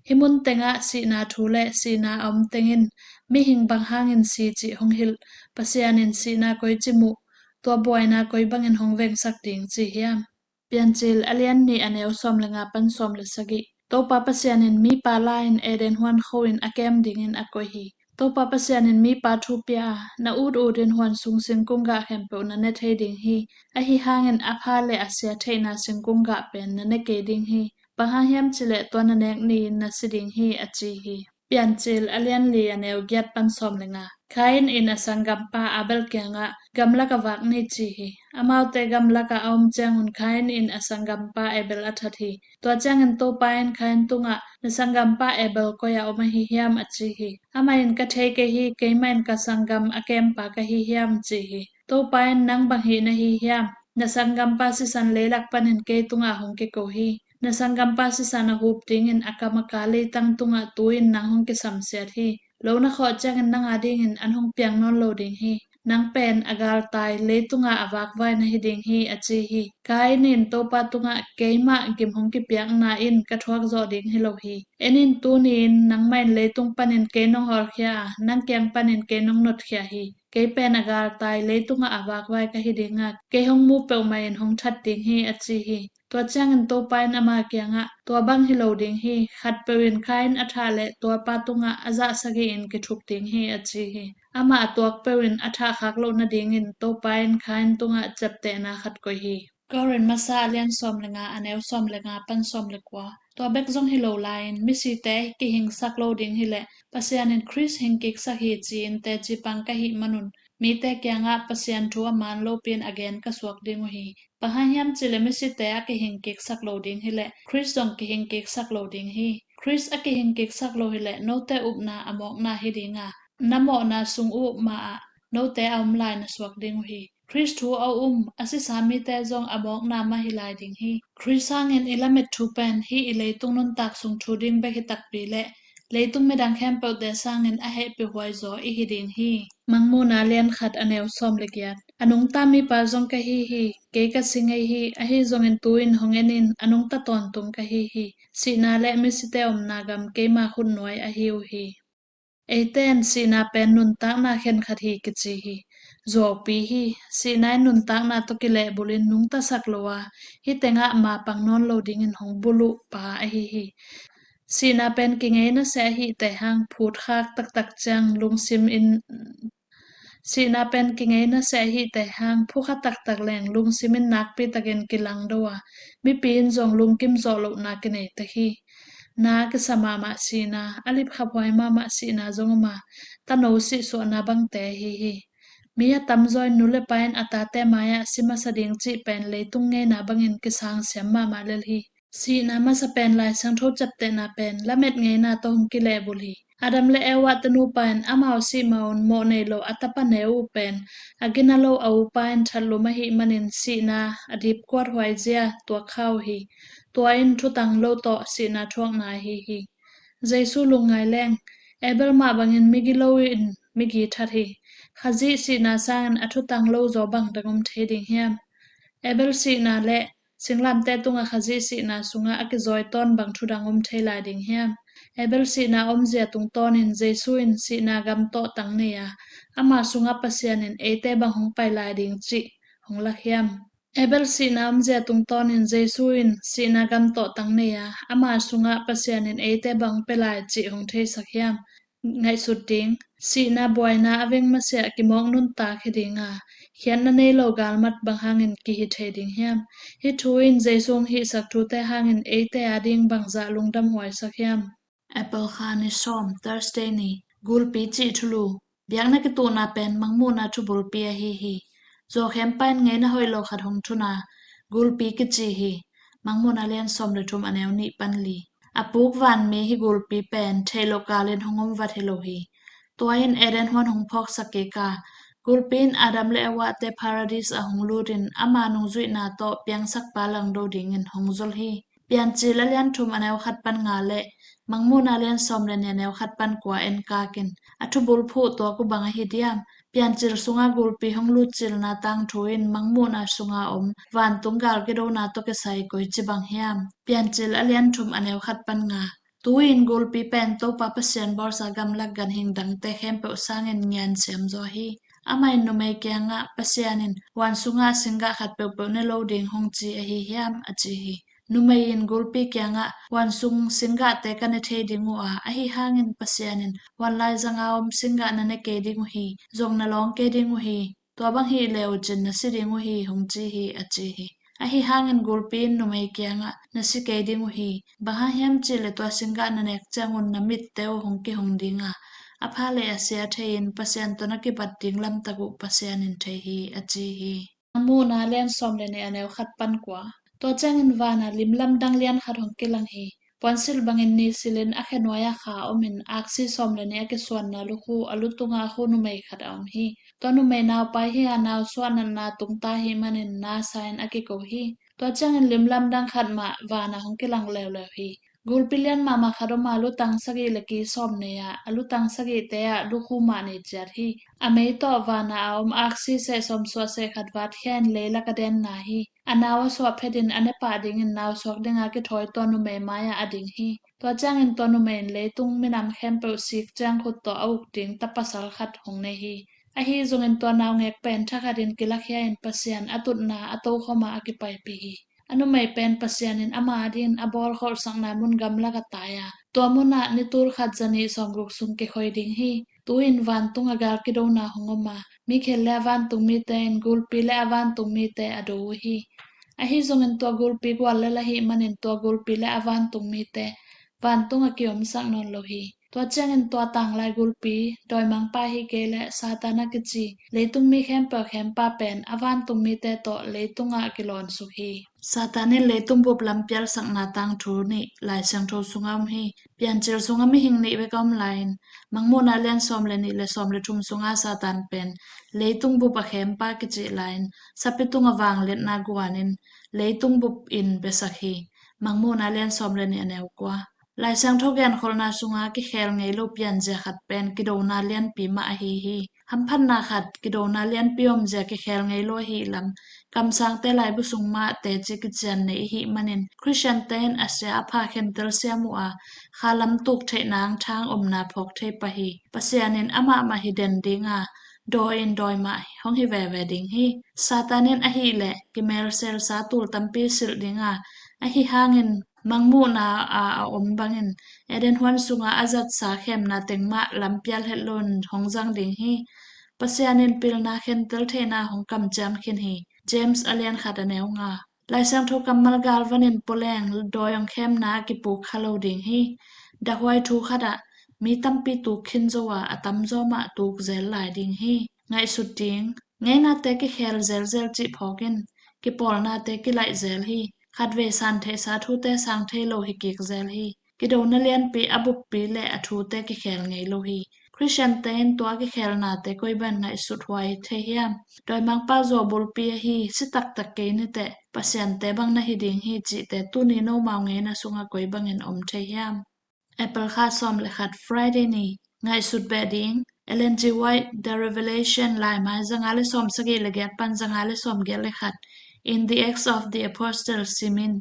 hih mun tengah sihna thu le sihna a om tengin mihing bang hangin si cih hong hilh, Pasian in sihna koici muh, tua buaina koi bangin hong vengsak ding ci hiam? Piancil a lian nih a neu sawm le nga pan sawm le sagih. Topa Pasian in mipa la-in Eden huan kho in a kem dingin a koih hi. Topa Pasian in mipa thu pia a, na ut ut in huan sung singkung gah khempeuh na ne thei ding hi. Ahi hangin a pha le a sia theihna singkung gah pen na ne kei ding hi. Bang hang hiam cileh tua na nek ni-in na si ding hi, a ci hi. Piancil a lian li a neu giat pan sawm le nga. Kain in a sanggampa Abel kiangah gamlak a vak ni ci hi. Amaute gamlak ah a om ciangun Kain in a sanggampa Abel a that hi. Tua ciangin Topa in Kain tungah, "Na sanggampa Abel koi-ah om ahi hiam?" a ci hi. Amah in, "Ka thei kei hi, keimah in ka sanggam a kempa ka hi hiam?" ci hi. Topa in, "Nang bang hih na hi hiam? Na sanggampa sisan leilak panin kei tungah hong kiko hi. Na sanggampa sisan a hup dingin a kam a ka leitang tungah tu-in nang hong kisamsiat hi. Lo na khawh ciangin nang adingin an hong piang nawn lo ding hi. Nang pen a galtai, leitungah a vakvai na hi ding hi," a ci hi. Kain in Topa tungah, "Keimah gim hong kipiakna in ka thuak zawh ding hi lo hi. En in, tuni-in nangmah in leitung panin kei nong hawlkhia a, nang kiang panin kei nong notkhia hi. Kei pen a galtai, leitungah a vakvai ka hi ding a, kei hong mu peuhmah in hong that ding hi," a ci hi. Tua ciangin Topa in ama kiangah, "Tua bang hi lo ding hi, khatpeuh in Kain a thah leh tuapa tungah a zah sagih in kithup ding hi," a ci hi. Amah a tuak peuh in a thah khak loh nadingin Topa in Kain tungah ciaptehna khat koih hi. Korin masa a lian sawm le nga a neu sawm le nga pan sawm le kua. Tua bek zong hi lo lai-in misite kihingsak lo ding hileh Pasian in Khrist hingkiksak hi ci-in teci pang ka hih manun mite kiangah Pasian thu a man lopi-in a gen ka suak ding uh hi. Bang hang hiam cileh misite a kihingkiksak lo ding hileh Khrist zong kihingkiksak lo ding hi. Khrist a kihingkiksak lo hileh note upna a mawkna hi ding a, na mawhna sung uh ma-ah note a om lai na suak ding uh hi. Khrist thu a um a sisa mite zong a mawkna mah hi lai ding hi. Khrist sangin i lamet thu pen hih i leitung nuntak sung thu ding bek hi takpi leh leitung midang khempeuhte sangin a hehpihhuai zaw i hi ding hi. Mangmuhna lian khat a neu sawm le giat. A nungta mipa zong ka hi hi. Kei ka si ngei hi. Ahi zongin tu-in hong en in, a nungta tawntung ka hi hi. Sihna le misite omna gam keima khutnuai ahi uh hi. Eite in sihna pen nuntakna khenkhat hi kici hi. Zuaupi hi. Sihna in nuntakna tawh kilehbul in nungtasak lo a, hih tengah ma pang nawn lo dingin hong bul uh pa ahi hi. Sihna pen kingeina seh ahih teh hang phutkhak taktak ciang lungsim in Sihna pen kingeina seh ahih teh hang phukha taktak leng lungsim in nakpi takin kilangdo a, mipi in zong lungkim zawh lohna kinei tek hi. Na kisa mahmah sihna, a lipkhaphuai mahmah sihna zong om a, tano sihsuahna bangte ahi hi. Mi a tamzaw in nu le pa in a tate mai-ah si masa ding cih pen leitung ngeina bangin kisang siam mahmah lel hi. Sihna masa pen Lai Siangtho ciaptehna pen lamet ngeina tawh hong kilehbulh hi. Adam le Eva te nupa in amau sih ma-un mawh nei lo a tapa neu uh pen a gina lo a upa in thatlum ahih manin sihna a dipkuat huaizia tuak kha uh hi. Tua in thutang lo tawh sihna thuakna ahi hi. Jesu lungngai leng, Abel mah bangin migilo in migi that hi. Khazih sihna sangin a thutang lo zaw bang dang om thei ding hiam? Abel sihna le singlamteh tunga Khazih sihna sungah a kizawi tawn bang thudang om thei lai ding hiam? Abel sihna omzia tungtawnin Jesu in sihna gam tawh tang nei a, ama sungah Pasian in eite bang hong pai lai ding cih hong lak hiam? Abel sihna omzia tungtawnin Jesu in sihna gam tawh tang nei a, ama sungah Pasian in eite bang hong pia lai cih hong theisak hiam? Ngaihsut ding, sihna buaina a veng masiah kimawk nuntak hi ding a, khiatna nei lo galmat bang hangin kihi thei ding hiam? Hih thu in Jesu hong hihsak thute hangin eite ading bangzah lungdam huaisak hiam? Apple kha ni sawm, Thursday ni, gulpi cih thulu. Biakna kituhna pen Mangmuhna thubulpi ahi hi. Zawkhempa in ngeina hoih lo khat hong thuna, gulpi kici hi. Mangmuhna lian sawm le thum a neu nih pan li. A puk vanmi hi gulpi pen theih loh kalin hong om vat hi lo hi. Tua in Eden huan hong phawksak kik a, gulpi in Adam le Eva te Paradis ah hong lut in ama nungzuihna tawh piangsakpa langdo dingin hong zol hi. Piancil a lian thum a neu khat pan nga le Mangmuhna lian sawm le nih a neu khat pan kua en kakin a thubul phuh tuak uh bang ahi diam? Piancil sunga gulpi hong lutcilna tangthu in Mangmuhna sunga om vantung gal kidona tawh kisai koici bang hiam? Piancil a lian thum a neu khat pan nga. Tu-in gulpi pen Topa Pasian bawlsa gamlak ganhing dangte khempeuh sangin ngian siam zaw hi. Amah in numei kiangah, Pasian in, huan sungah singgah khat peuhpeuh ne lo ding hong ci ahi hiam? A ci hi. Numei in gulpi kiangah, huan sung singgahte ka ne thei ding uh a, ahi hangin Pasian in, huan laizanga om singgah na ne kei ding uh hi, zong na lawng kei ding uh hi. Tua bang hih leh uh cin na si ding uh hi, hong ci hi, a ci hi. Ahi hangin gulpi in numei kiangah, na si kei ding uh hi. Bang hang hiam cih leh tua singgah na nek ciangun na mitte uh hong kihong ding a, a pha leh a sia thei-in Pasian tawh na kibat ding lamtak uh Pasian in thei hi, a ci hi. Mangmuhna lian sawm le nih a neu khat pan kua. Tua ciangin vana limlamdang lian khat hong kilang hi. Puansilh bangin nisilin a khenuai-ah kha omin aksi sawm le nih a kisuanna lukhu a lutunga khu numei khat a om hi. Tua numei naupai hi a, nausuah natna tungta ahih manin nasa in a kiko hi. Tua ciangin limlamdang khat mah vana hong kilang leuleu hi. Gulpi lian mahmah khat om a, lutang sagih le ki sawm nei a, a lutang sagihte ah lukhu mah nei ciat hi. A mei tawh vana a om aksi seh sawmsuah seh khat vatkhia in leilak a denna hi. A nau a suah phetin a ne pah dingin nau suak dinga kithawi tua numei mai-ah a ding hi. Tua ciangin tua numei in leitung minam khempeuh sik ciang khut tawh a uk ding ta pasal khat hong nei hi. Ahi zongin tua naungek pen thakhatin kilakhia in Pasian a tutna a tokhom ah a kipaipih hi. A numei pen Pasian in ama adingin a bawlkholhsakna mun gamlak a tai a, tua munah ni tul khat zanih sawmguk sung kikhoi ding hi. Tu-in vantung a gal kidona hong om a, Mikhael le a vantungmite in gulpi le a vantungmite a do uh hi. Ahi zongin tua gulpi guallel ahih manin tua gulpi le a vantungmite vantung a kiomsak nawn lo hi. Tua ciangin tua tanglai gulpi, dawimangpa hi kei leh Satan a kici, leitung mi khempeuh khempa pen a vantungmite tawh leitungah kilawn suk hi. Satan in leitung bup lampialsakna tangthu nih Lai Siangtho sungah om hi. Piancil sungah mihing nih bek a om lai-in, Mangmuhna lian sawm le nih le sawm le thum sungah Satan pen leitung bup a khempa kicih lai-in, sapi tungah vangliatna guanin leitung bup in biasak hi. Mangmuhna lian sawm le nih a neu kua. Lai Siangtho genkholhna sungah kikhel ngei lo pianzia khat pen kidona lianpi mah ahi hi. Hamphatna khat, kidona lianpi omzia kikhel ngei lo ahih lam, kamsangte laibu sung mah teci kician nei ihih manin, Khristiante in a sia a pha khentel siam uh a, khalam tuk theih nang thang omna phawk thei pah hi. Pasian in amah mah hi den ding a, dawi in dawi mah hong hi veve ding hi. Satan in ahih leh kimelselsa tul tampi silh ding a, ahi hangin Mangmuhna a a om bangin Eden huan sungah a zatsa khemna teng mah lampial het loin hong zang ding hi. Pasian in pilna khentel theihna hong kamciam khin hi. James a lian khat a neu nga. Lai Siangtho kammal galvan in puleng dawi hong khemna a kipuk kha lo ding hi. Dahuai thu khatah mi tampi tuk khin zo a, a tamzaw mah tuk zel lai ding hi. Ngaihsut ding: ngeinate kikhel zelzel cih phawkin kipawlnate kilaih zel hi. Khatvei san theihsa thute sang thei lo hi kik zel hi. Kidona lianpi a buppi le a thute kikhel ngei lo hi. Khristiante in tua kikhelnate koi bang ngaihsut huai thei hiam? Dawimangpa zuau bulpi ahi si taktak kei niteh, Pasiante bang na hi ding hi cihte tuni nomau ngeina sungah koi bangin om thei hiam? April kha sawm le khat, Friday ni. Ngaihsut beh ding: Ellen G. White, The Revelation, laimai zanga le sawm sagih le giat pan zanga le sawm giat le khat in The Acts of the Apostles simin,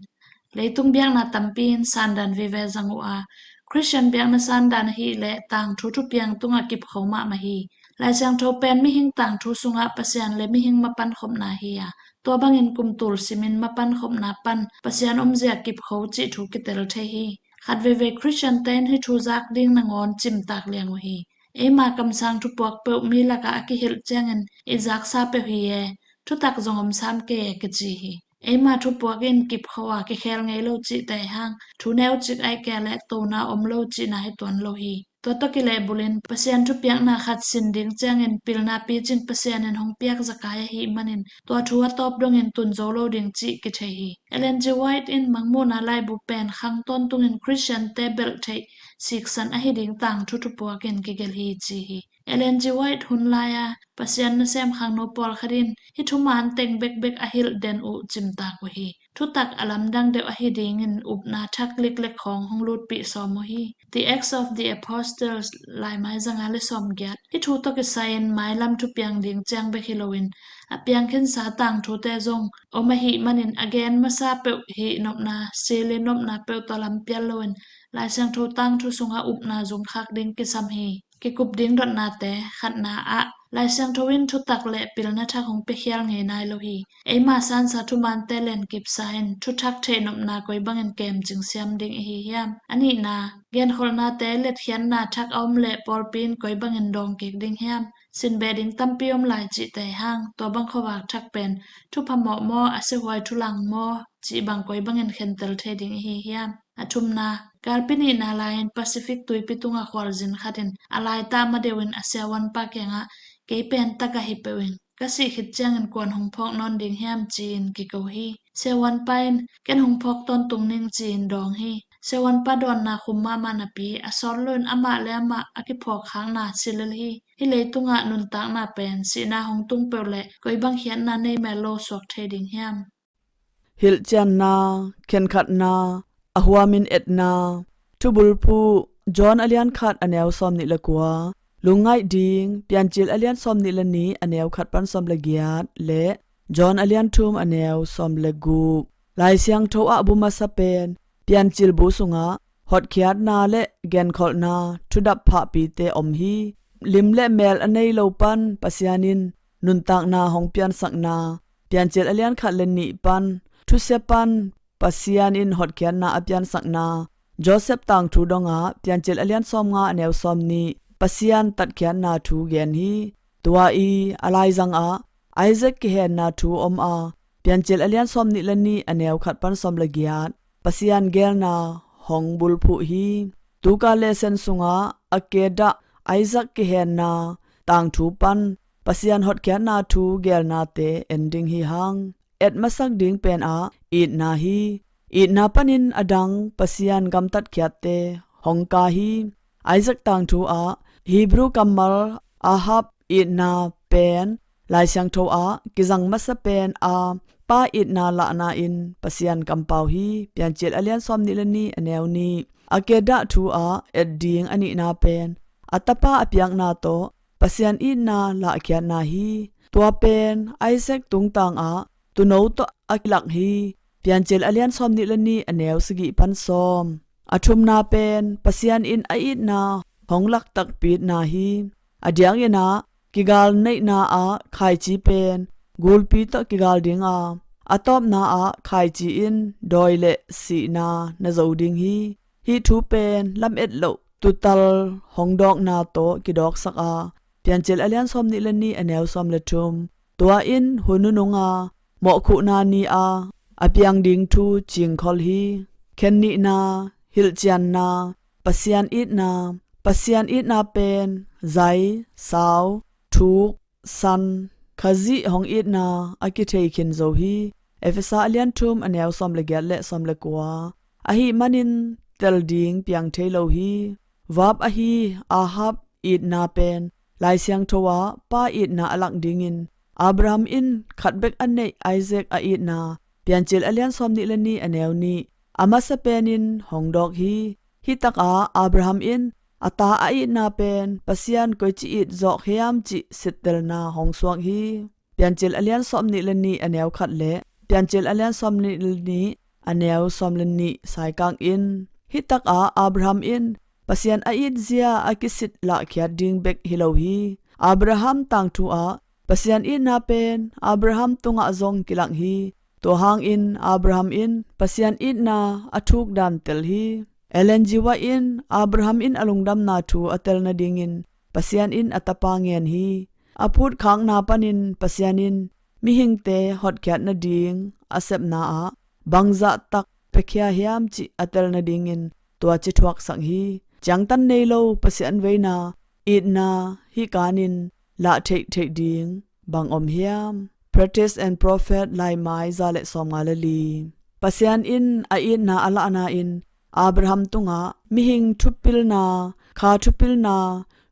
leitung biakna tampi in sandan vive zang uh a, Khristian biakna sandan ahih leh tangthu thupiang tungah kipkho mahmah hi. Lai Siangtho pen mihing tangthu sungah Pasian le mihing mapan khopna hi a, tua bangin kum tul simin mapan khopna pan Pasian omzia kipkho cih thu kitel thei hi. Khat veivei Khristiante in hih thu zak ding nangawn cimtak liang uh hi. Eima kamsang thupuak peuh mi lakah a kihilh ciangin i zaksa peuh hi e, thutak zong om sam kei e kici hi. Eima thupuak in kipkho a kikhel ngei lo cihte hang, thu neucik aih kei leh tona om lo cihna hi tuan lo hi. Tua tawh kilehbulin Pasian thupiakna khat sin ding ciangin pilna picing Pasian in hong piak zakai ahih manin tua thu a tawp dongin tun zo lo ding cih kithei hi. Ellen G. White in Mangmuhna laibu pen khang tawntungin Khristiante belh theih siksan ahi ding tangthu thupuakin kigelh hi ci hi. Ellen G. White hun lai-a Pasian nasem khangno pawlkhat in hih thuman teng bekbek a hilh den uh cimtak uh hi. Thutak a lamdang deuh ahi dingin upna thak liklek khawng hong lutpih sawm uh hi. The Acts of the Apostles, laimai zanga le sawm giat. Hih thu tawh kisai-in mailam thupiang ding ciang bek hi loin a piangkhinsa tangthute zong om ahih manin a gen masa peuh hih nopna, silin nopna peuh tawh lampial loin Lai Siangtho tangthu sungah upna zungkhak ding kisam hi. Kikup ding dotnate: khatna ah, Lai Siangtho in thutak le pilna thak hong piakhial ngei nai lo hi. Eima sansa thumante lenkipsa in thuthak theihnopna koi bangin kemcing siam ding ihi hiam? A nihna, genkholhnate letkhiatna thak a om leh pawlpi in koi bangin dawng kik ding hiam? Sin beh ding tampi om lai cihte hang, tua bang khuavak thak pen thupha mawh maw, a siahuai thulang maw cih bang koi bangin khentel thei ding ihi hiam? A thumna, galpi nihna lai-in Pacific tuipi tungah khualzin khat in a laitah ma deuhin a siavuanpa kiangah, kei pen tagah hi peuh in, ka sih khit ciangin kuan hong phawk nawn ding hiam ci-in kiko hi. Siavuanpa in, ken hong phawk tawntung ning ci-in dawng hi. Siavuanpa dawnna khum mahmah napi a sawt loin amah le amah a kiphawk khakna si lel hi. Hih leitungah nuntakna pen sihna hong tung peuh leh koi bang khiatna nei mel lo suak thei ding hiam? Hilhcianna, khenkhatna, a huamin etna. Thubulphuh, John a lian khat a neu sawm nih le kua. Lungngaih ding, Piancil a lian sawm nih le nih a neu khat pan sawm le giat le John a lian thum a neu sawm le guk. Lai Siangtho ah bu masa pen Piancil bu sungah hotkhiatna le genkholhna thudap phahpite om hi. Lim le mel a nei lo pan Pasian in nuntakna hong piansakna, Piancil a lian khat le nih pan thusia pan Pasian in hotkhiatna a piansakna, Joseph tangthu dongah Piancil a lian sawm nga a neu sawm nih Pasian tatkhiatna thu gen hi. Tua i a laizang ah Isaac kihenna thu om a, Piancil a lian sawm nih le nih a neu khat pan sawm le giat Pasian gelna hong bulphuh hi. Tuka lesson sungah a kedah Isaac kihenna tangthu pan Pasian hotkhiatna thu gelnate en ding hi hang. Et masak ding pen ah itna hi. Itna panin a dang Pasian gamtatkhiatte hong ka hi. Isaac tangthu ah Hebrew kammal Ahab itna pen Lai Siangtho ah kizang masa pen a pa itna lahna in Pasian kampau hi. Piancil a lian sawm nih le nih a neu nih. A kedah thu ah et ding a nihna pen a tapa a piakna tawh Pasian itna lahkhiatna hi. Tua pen Isaac tungtang ah tuuno tawh a kilak hi. Piancil a lian sawm nih le nih a neu sagih pan sawm. A thumna pen Pasian in a itna hong laktakpitna hi. A diakin ah kigal neihna ah khaici pen gulpi tawh kigal ding a, a tawpna ah khaici in dawi le sihna na zo ding hi. Hih thu pen lamet loh tuutal hong dawkna tawh kidawksak a, Piancil a lian sawm nih le nih a neu sawm le thum. Tua in hun nunung a mawhkhuhna ni a a piang ding thu cingkhol hi. Khen nihna, hilhcianna, Pasian itna. Pasian itna pen zai, sau, thuk, san, Khazih hong itna a kithei khin zo hi. Efesa a lian thum a neu sawm le giat le sawm le kua. Ahih manin tel ding piang thei lo hi. Verb ahi Ahab itna pen Lai Siangtho ah pa itna a lak dingin Abraham in khat bek a neih Isaac a itna Piancil a lian sawm nih le nih a neu nih a masa penin hong dawk hi. Hih takah Abraham in a ta a itna pen Pasian koici it zawk hiam cih sittelna hong suak hi. Piancil a lian sawm nih le nih a neu khat le Piancil a lian sawm nih le nih a neu sawm le nih saikak in, hih takah Abraham in Pasian a itzia a kisit lahkhiat ding bek hi lo hi. Abraham tangthu ah Pasian itna pen Abraham tungah zong kilang hi. Tua hangin Abraham in Pasian itna a thuk dan tel hi. Ellen G. White in Abraham in a lungdamna thu a tel nadingin Pasian in a tapa ngen hi. A phutkhakna panin Pasian in mihingte hotkhiat nading a sepna ah bangzah tak piakhia hiam cih a tel nadingin tua ci thuaksak hi. Ciangtan nei lo Pasian veina itna hih kanin lah theihtheih ding bang om hiam? Practice and Prophet laimai za le sawmnga le li. Pasian in a itna a lahna in Abraham tungah mihing thupilna, kha thupilna,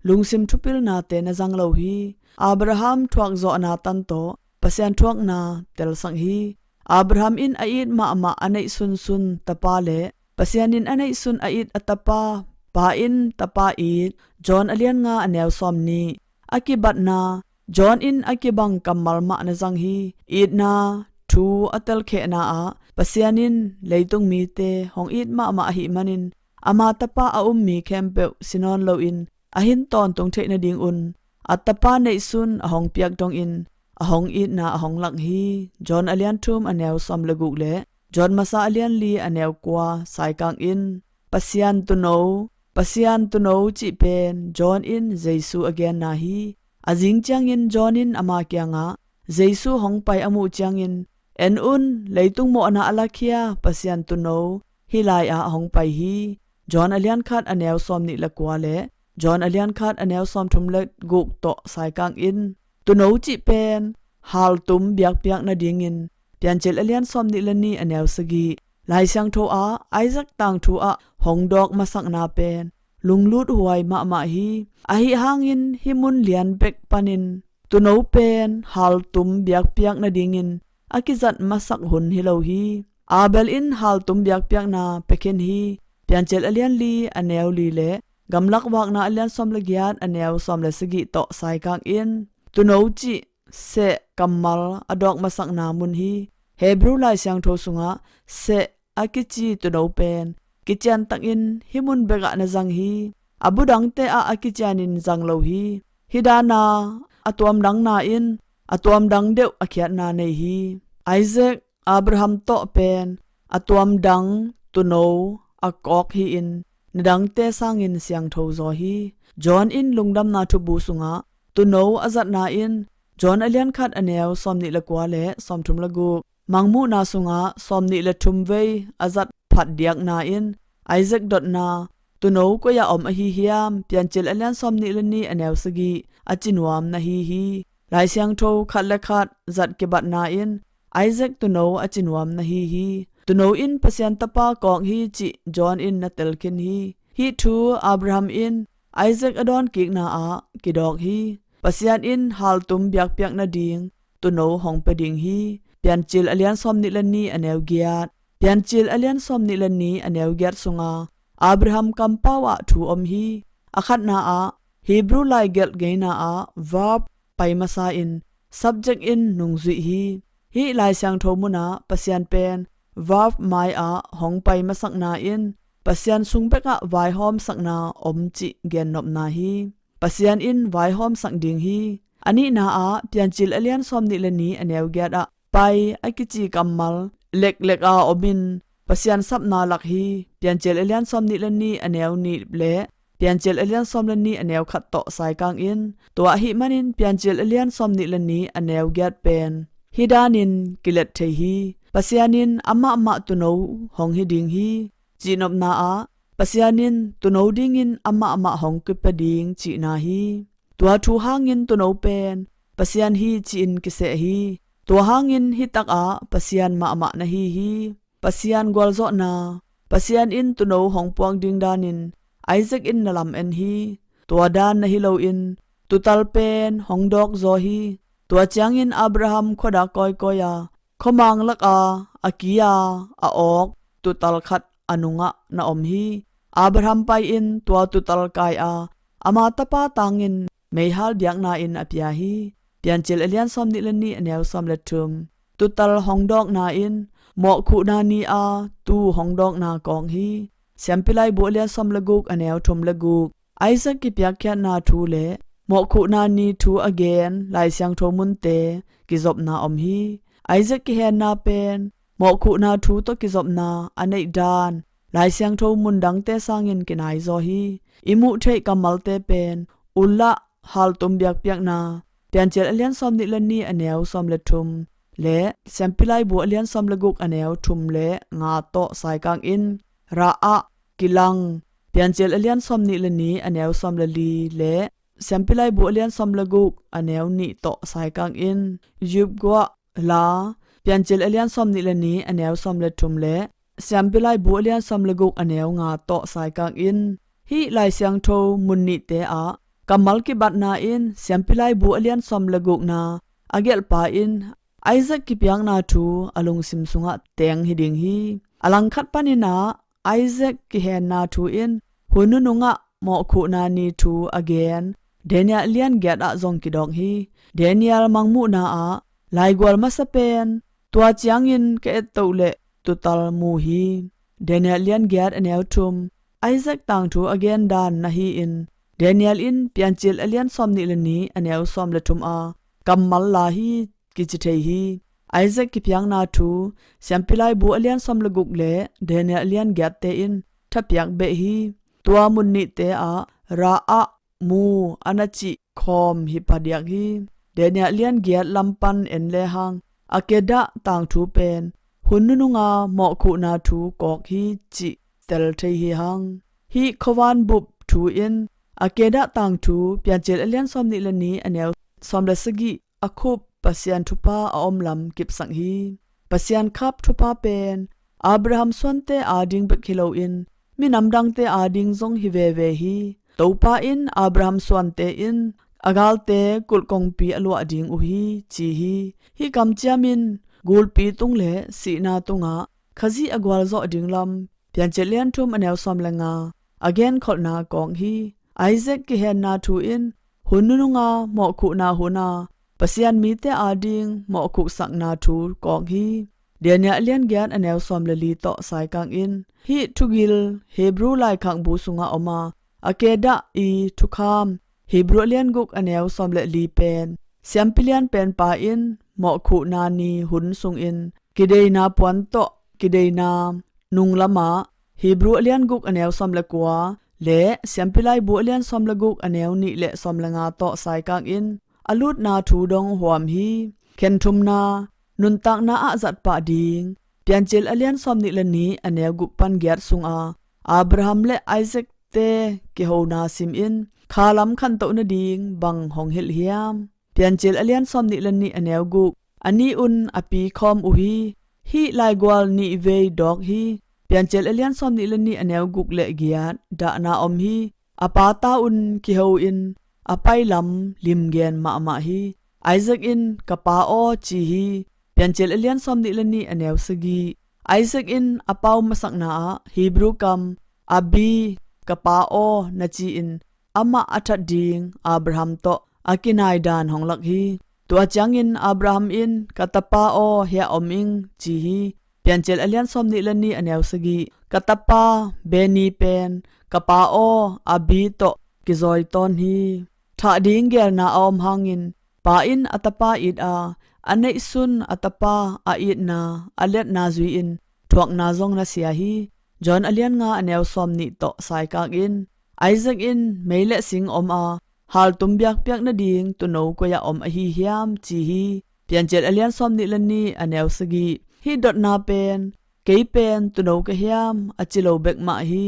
lungsim thupilnate na zang lo hi. Abraham thuakzawhna tan tawh Pasian thuakna telsak hi. Abraham in a it mahmah a neih sunsun tapa le Pasian in a neihsun a it a tapa, pa in tapa it, John a lian nga a neu sawm nih. A kibatna, John in a kibang kammal mah na zang hi. Itna thu a telkhehna ah Pasian in leitung mite hong it mahmah ahih manin ama tapa a um mi khempeuh si nawn loin a hin tawntung theih nadingun a tapa neihsun a hong piak dongin a hong itna a hong lak hi. John a lian thum a neu sawm le guk le John masa a lian li a neu kua saikak in Pasian tuuno, Pasian tuuno cih pen John in Jesu a genna hi. A zing ciangin John in ama kiangah Jesu hong pai a muh ciangin, en un, leitung mawhna a lakhia Pasian tuuno hih lai-ah hong pai hi. John a lian khat a neu sawm nih le kua le John a lian khat a neu sawm thum le guk tawh saikak in tuuno cih pen haltum biakpiak nadingin Piancil a lian sawm nih le nih a neu sagih. Lai Siangtho ah Isaac tangthu ah hong dawk masakna pen lunglut huai mahmah hi. Ahi hangin hih mun lian bek panin tuuno pen haltum biakpiak nadingin a kizat masak hun hi lo hi. Abel in haltum biakpiakna pia khin hi. Piancil a lian li a neu li le Gamlak Vakna a lian sawm le giat a neu sawm le sagih tawh saikak in tuuno cih Seh kammal a dawk masakna mun hi. Hebrew Lai Siangtho sungah Seh a kici tuuno pen kician takin hih mun bekah na zang hi. A bu dangte ah a kicianin zang lo hi. Hih dana a tuamdangna in a tuamdang deuh a khiatna nei hi. Isaac, Abraham tawh pen a tuamdang tuuno a kawk hi-in na dangte sangin siangtho zaw hi. John in Lungdamna Thubu sungah tuuno a zatna in John a lian khat a neu sawm nih le kua le sawm thum le guk, Mangmuhna sungah sawm nih le thum vei a zat phat diakna in Isaac dotna, tuuno koi-ah om ahi hiam, Piancil a lian sawm nih le nih a neu sagih, a ci nuam na hi hi. Lai Siangtho khat le khat zat kibatna in Isaac tuuno a ci nuam na hi hi. Tuuno in Pasian tapa kawk hi cih John in na telkhin hi. Hih thu Abraham in Isaac a dawnkikna ah kidawk hi. Pasian in haltum biakpiak nading tuuno hong pia ding hi. Piancil a lian sawm nih le nih a neu giat. Piancil a lian sawm nih le nih a neu giat sunga Abraham kampau ah thu om hi. A khatna ah Hebrew lai gelh ngeina ah verb pai masa in subject in nungzuih hi. Hih Lai Siangtho munah Pasian pen verb mai-ah hong pai masakna in Pasian sung bekah vaihawmsakna om cih gennopna hi. Pasian in vaihawmsak ding hi. A nihna ah Piancil a lian sawm nih le nih a neu giat ah pai a kici kammal leklek a om in Pasian sapna lak hi. Piancil a lian sawm nih le nih a neu nih le Piancil a lian sawm le nih a neu khat tawh saikang in, tua ahih manin Piancil a lian sawm nih le nih a neu giat pen hih danin kilet thei hi. Pasian in amahmah tuuno hong hi ding hi. Cihnopna ah Pasian in tuuno dingin amahmah hong kipia ding cihna hi. Tua thu hangin tuuno pen Pasian hi ci-in kiseh hi. Tua hangin hih takah Pasian mahmah na hi hi. Pasian gualzawhna, Pasian in tuuno hong puak ding danin Isaac in na lam-en hi. Tua dan na hi loin tuutal pen hong dawkzaw hi. Tua ciangin Abraham khuadak kawikawi a, khuamang laka a ki-a a awk tuutal khat a nungah na om hi. Abraham pai-in tua tuutal kai a, ama tapa tangin meihal biakna-in a pia hi. Piancil a lian sawm nih le nih, a neu sawm le thum. Tuutal hong dawkna in mawhkhuhna ni-a tuu hong dawkna kawk hi. Siampi Laibu a lian sawm le guk, a neu thum le guk. Isaac kipiakkhiatna thu le mawhkhuhna ni thu a gen Lai Siangtho munte kizopna om hi. Isaac kihenna pen mawhkhuhna thu tawh kizopna a neih dan Lai Siangtho mun dangte sangin kinaizaw hi. I muh theih kammalte pen ulah haltum biakpiakna, Piancil a lian sawm nih le nih, a neu sawm le thum, le Siampi Laibu a lian sawm le guk, a neu thum le nga tawh saikang in, rah ah kilang, Piancil a lian sawm nih le nih, a neu sawm le li, le Siampi Laibu a lian sawm le guk, a neu nih tawh saikang in, Egypt guah la, Piancil a lian sawm nih le nih, a neu sawm le thum le Siampi Laibu a lian sawm le guk, a neu nga tawh saikang in, hih Lai Siangtho mun nihte ah kammal kibatna in Siampi Laibu a lian sawm le gukna a gelhpa in Isaac kipiakna thu a lungsim sungah teng hi ding hi. A langkhat panin ah Isaac kihenna thu in hun nunungah mawhkhuhna ni thu a gen Daniel lian giat ah zong kidawk hi. Daniel mangmuhna ah laigual masa pen tua ciangin ka ettoh leh tuutal mu hi. Daniel lian giat, a neu thum. Isaac tangthu a gen dan na hi-in Daniel in Piancil a lian sawm nih le nih, a neu sawm le thum a kammal la hi kici thei hi. Isaac kipiakna thu Siampi Laibu a lian sawm le guk le Daniel a lian giatte in thapiak beh hi. Tua mun nihte ah rah ah mu a na cih khawm hi padiak hi. Daniel lian giat lam pan en lehang Akedah tangthu pen hun nununga mawhkhuhna thu kawk hi cih tel thei hi hang. Hih khuavan bup thu in Akedah tangthu Piancil a lian sawm nih le nih, a neu sawm le sagih a khup Pasian thupha a om lam kipsak hi. Pasian khap thupha pen Abraham suante ading bek hi loin minam dangte ading zong hi veve hi. Topa in Abraham suante in a galte kulh kongpi a luah ding uh hi ci hi. Hih kamciam in gulpi tung le sihna tungah Khazih a gualzawh ding lam Piancil lian thum, a neu sawm le nga a genkholhna kawk hi. Isaac kihenna thu in hun nununga mawhkhuhna hun a Pasian mite ading mawhkhuhsakna thu kawk hi. Daniel a lian giat, a neu sawm le li tawh saikang in hih thugil Hebrew laikhak bu sungah om a, Akedah i thukham Hebrew a lian guk, a neu sawm le li pen Siampi lian penpa in mawhkhuhna ni hun sungin kideina puan tawh kideina nung lamah Hebrew a lian guk, a neu sawm le kua le Siampi Laibu a lian sawm le guk, a neu nih le sawm le nga tawh saikang in a lutna thu dong huam hi. Khenthumna, nuntakna ah zatpah ding. Piancil a lian sawm nih le nih, a neu guk pan giat sunga Abraham le Isaac te kihona sim in kha lam khantoh nading bang hong hilh hiam? Piancil a lian sawm nih le nih, a neu guk. A nih un a pi khawm uh hi. Hih laigual nih vei dawk hi. Piancil a lian sawm nih le nih, a neu guk le giat dahna om hi. A pa ta un kiho in a pailam limgen mahmah hi. Isaac in, "Ka pa aw," ci hi. Piancil a lian sawm nih le nih, a neu sagih. Isaac in a pau masakna ah Hebrew kam Abi, "Ka pa aw," na ci-in amah a that ding Abraham tawh a kinai dan hong lak hi. Tua ciangin Abraham in, "Ka tapa aw, hiah om ing," ci hi. Piancil a lian sawm nih le nih, a neu sagih. Ka tapa Beni pen ka pa aw Abi tawh kizawi tawn hi. Thah ding gelna a om hangin pa in a tapa it a, a neihsun a tapa a itna a liatna zui-in thuakna zong na sia hi. John a lian nga, a neu sawm nih tawh saikak in, Isaac in mei le sing om a, haltum biakpiak nading tuuno koi-ah om ahi hiam, ci hi. Piancil a lian sawm nih le nih, a neu sagih. Hih dotna pen, "Kei pen tuuno ka hiam?" a ci lo bek mah hi.